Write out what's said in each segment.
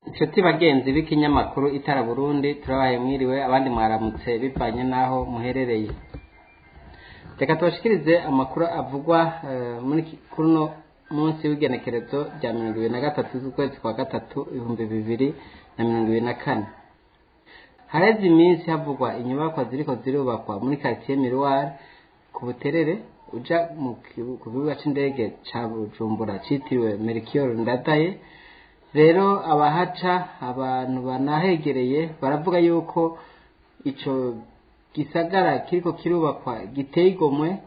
Inshuti bagenzi b'ikinyamakuru Itara Burundi, turabaye mwiriwe, abandi mwaramutse bivanye n'aho muherereye. Reka tubashikirize amakuru avugwa muri kuno munsi w'igenekerezo rya 23 z'ukwezi kwa gatatu 2024. Hareze iminsi havugwa inyubakwa ziriko zirubakwa muri quartier Miroir ku Buterere uja ku kibuga c'indege ca Bujumbura citiriwe Melchior Ndadaye. Rero abahaca, abantu banahegereye, baravuga yuko ico gisagara kiriko kirubakwa giteye igomwe,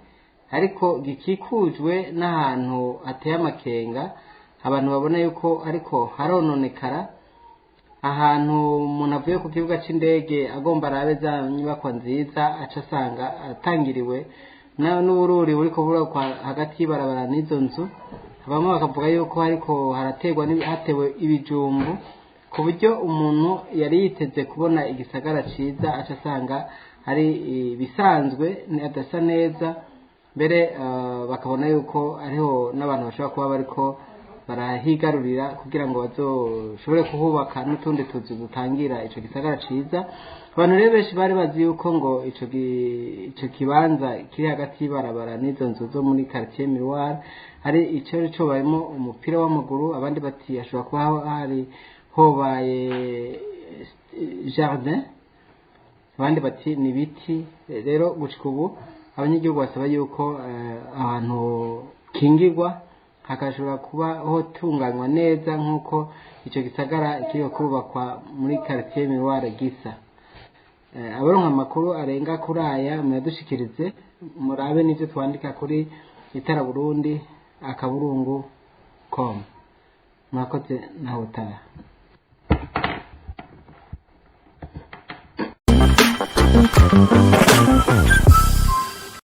ariko gikikujwe n'ahantu hateye amakenga. Abantu babona yuko ariko harononekara. Ahantu umuntu avuye ku kibuga c'indege agomba arabe za nyubakwa nziza, aca asanga atangiriwe n'ubururi buriko burubakwa hagati y'ibarabara n'izo nzu. Bamwe bakavuga yuko hariko haraterwa hatewe ibijumbu, ku buryo umuntu yari yiteze kubona igisagara ciza aca asanga ari ibisanzwe adasa neza. Mbere bakabona yuko hariho n'abantu bashobora kuba bariko barahigarurira kugira ngo bazoshobore kuhubaka n'utundi tuzu dutangira ico gisagara ciza. Abantu rero benshi bari bazi yuko ngo ico kibanza kiri hagati y'ibarabara n'izo nzu zo muri quartier Miroir hari ico cobayemo umupira w'amaguru, abandi bati hashobora kuba hari hobaye jardin, abandi bati ni ibiti. Rero gushika ubu abanyagihugu basaba yuko ahantu kingirwa hakashobora kuba hotunganywa neza nk'uko ico gisagara kiriko kubakwa muri quartier Miroir gisa. Abaronka amakuru arenga kuri aya muyadushikirize, murabe n'ivyo twandika kuri Itara Burundi akaburungu com. Murakoze, naho utaha.